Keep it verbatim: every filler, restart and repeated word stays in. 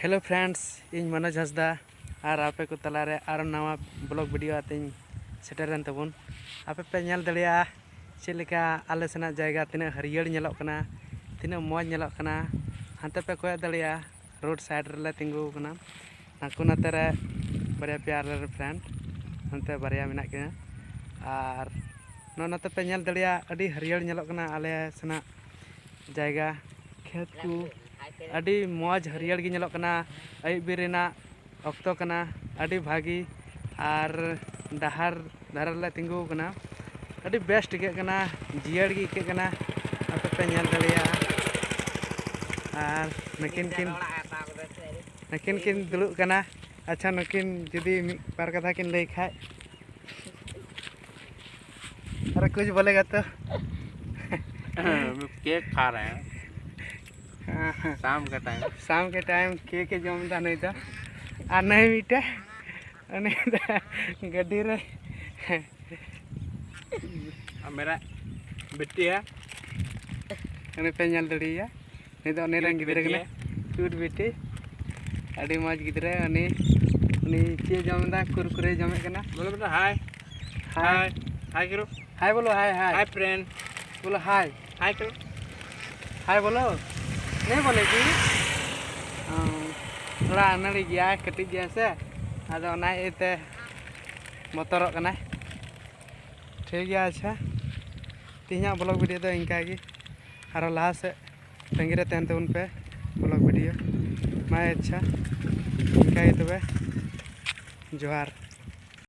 Hello friends, ᱤᱧ ᱢᱚᱱᱳᱡᱽ ᱦᱟᱸᱥᱫᱟ ᱟᱨ ᱟᱯᱮ ᱠᱚ ᱛᱟᱞᱟᱨᱮ ᱟᱨᱚ ᱱᱟᱣᱟ vlog video ᱟᱛᱮᱧ ᱥᱮᱴᱮᱨᱮᱱ ᱛᱟᱵᱚᱱ᱾ ᱟᱯᱮ ᱯᱮ ᱧᱮᱞ ᱫᱟᱲᱮᱭᱟᱜᱼᱟ ᱪᱮᱫ ᱞᱮᱠᱟ ᱟᱞᱮ ᱥᱮᱱᱟᱜ ᱡᱟᱭᱜᱟ ᱛᱤᱱᱟᱹᱜ ᱦᱟᱹᱨᱭᱟᱹᱲ ᱧᱮᱞᱚᱜ ᱠᱟᱱᱟ, ᱛᱤᱱᱟᱹᱜ ᱢᱚᱡᱽ ᱧᱮᱞᱚᱜ ᱠᱟᱱᱟ᱾ ᱦᱟᱱᱛᱮ ᱯᱮ ᱠᱚᱭᱚᱜ ᱫᱟᱲᱮᱭᱟᱜᱼᱟ, road side ᱨᱮᱞᱮ ᱛᱤᱸᱜᱩ ᱟᱠᱟᱱᱟ᱾ ᱱᱟᱠᱩ ᱱᱟᱛᱮ ᱨᱮ ᱵᱟᱨᱭᱟ ᱯᱮᱭᱟ ᱟᱞᱮ ᱨᱮᱱ friend ᱦᱟᱱᱛᱮ ᱵᱟᱨᱭᱟ ᱢᱮᱱᱟᱜ ᱠᱤᱱᱟ᱾ ᱟᱨ ᱱᱚᱜᱼᱚ ᱱᱚᱛᱮ ᱯᱮ ᱧᱮᱞ ᱫᱟᱲᱮᱭᱟᱜᱼᱟ, ᱟᱹᱰᱤ ᱦᱟᱹᱨᱭᱟᱹᱲ ᱧᱮᱞᱚᱜ ᱠᱟᱱᱟ ᱟᱞᱮ ᱥᱮᱱᱟᱜ ᱡᱟᱭᱜᱟ, ᱠᱷᱮᱛ ᱠᱚ᱾ ᱟᱹᱰᱤ ᱢᱚᱡᱽ ᱦᱟᱹᱨᱭᱟᱹᱲ ᱜᱮ ᱧᱮᱞᱚᱜ ᱠᱟᱱᱟ᱾ ᱟᱹᱭᱩᱵ ᱵᱮᱨ ᱨᱮᱱᱟᱜ ᱚᱠᱛᱚ ᱠᱟᱱᱟ, ᱟᱹᱰᱤ ᱵᱷᱟᱹᱜᱤ᱾ ᱟᱨ ᱰᱟᱦᱟᱨ ᱫᱷᱟᱨᱮ ᱨᱮᱞᱮ ᱛᱤᱸᱜᱩ ᱟᱠᱟᱱᱟ, ᱟᱹᱰᱤ best ᱟᱹᱭᱠᱟᱹᱜ ᱠᱟᱱᱟ, ᱡᱤᱭᱟᱹᱲ ᱜᱮ ᱟᱹᱭᱠᱟᱹᱜ ᱠᱟᱱᱟ᱾ ᱟᱯᱮ ᱯᱮ ᱧᱮᱞ ᱫᱟᱲᱮᱭᱟᱜᱼᱟ᱾ ᱟᱨ ᱱᱩᱠᱤᱱ ᱠᱤᱱ ᱱᱩᱠᱤᱱ ᱠᱤᱱ ᱫᱩᱲᱩᱵ ᱠᱟᱱᱟ᱾ ᱟᱪᱪᱷᱟ, ᱱᱩᱠᱤᱱ ᱡᱩᱫᱤ ᱢᱤᱫ ᱵᱟᱨ ᱠᱟᱛᱷᱟ ᱠᱤᱱ ᱞᱟᱹᱭ ᱠᱷᱟᱡ᱾ अरे कुछ बोलेगा तो? केक खा रहे हैं शाम के टाइम। शाम के टाइम केक ᱡᱚᱢ ᱫᱟ ᱱᱩᱭ ᱫᱚ᱾ ᱟᱨ ᱱᱩᱭ ᱢᱤᱫᱴᱮᱡ ᱩᱱᱤ ᱫᱚ ᱜᱟᱹᱰᱤ ᱨᱮ अब मेरा बिट्टी है। ᱩᱱᱤ ᱯᱮ ᱧᱮᱞ ᱫᱟᱲᱮᱭᱟᱭᱟ᱾ ᱱᱩᱭ ᱫᱚ ᱩᱱᱤ ᱨᱮᱱ ᱜᱤᱫᱽᱨᱟᱹ ᱠᱟᱱᱟᱭ᱾ Cute ᱵᱤᱴᱤ, ᱟᱹᱰᱤ ᱢᱚᱡᱽ ᱜᱤᱫᱽᱨᱟᱹ᱾ ᱩᱱᱤ ᱩᱱᱤ ᱪᱮᱫ ᱮ ᱡᱚᱢ ᱮᱫᱟ? ᱠᱩᱨᱠᱩᱨᱮ ᱡᱚᱢᱮᱫ ᱠᱟᱱᱟ᱾ बोलो बेटा हाय। हाय। हाय हाय करो। हाय बोलो, हाय हाय। Hi friend. बोलो हाय। हाय करो। हाय बोलो। नहीं बोलेगी। ᱦᱚᱸ, ᱛᱷᱚᱲᱟ ᱟᱹᱱᱟᱹᱲᱤ ᱜᱮᱭᱟᱭ, ᱠᱟᱹᱴᱤᱡ ᱜᱮᱭᱟ ᱥᱮ, ᱟᱫᱚ ᱚᱱᱟ ᱤᱭᱟᱹᱛᱮ ᱵᱚᱛᱚᱨᱚᱜ ᱠᱟᱱᱟᱭ᱾ ᱴᱷᱤᱠ ᱜᱮᱭᱟ, ᱟᱪᱪᱷᱟ, ᱛᱮᱦᱮᱧᱟᱜ vlog video ᱫᱚ ᱤᱱᱠᱟ ᱜᱮ᱾ ᱟᱨᱚ ᱞᱟᱦᱟ ᱥᱮᱫ ᱛᱟᱺᱜᱤ ᱨᱮ ᱛᱟᱦᱮᱱ ᱛᱟᱵᱚᱱ ᱯᱮ vlog video᱾ ᱢᱟ ᱟᱪᱪᱷᱟ, ᱤᱱᱠᱟ ᱜᱮ ᱛᱚᱵᱮ, ᱡᱚᱦᱟᱨ᱾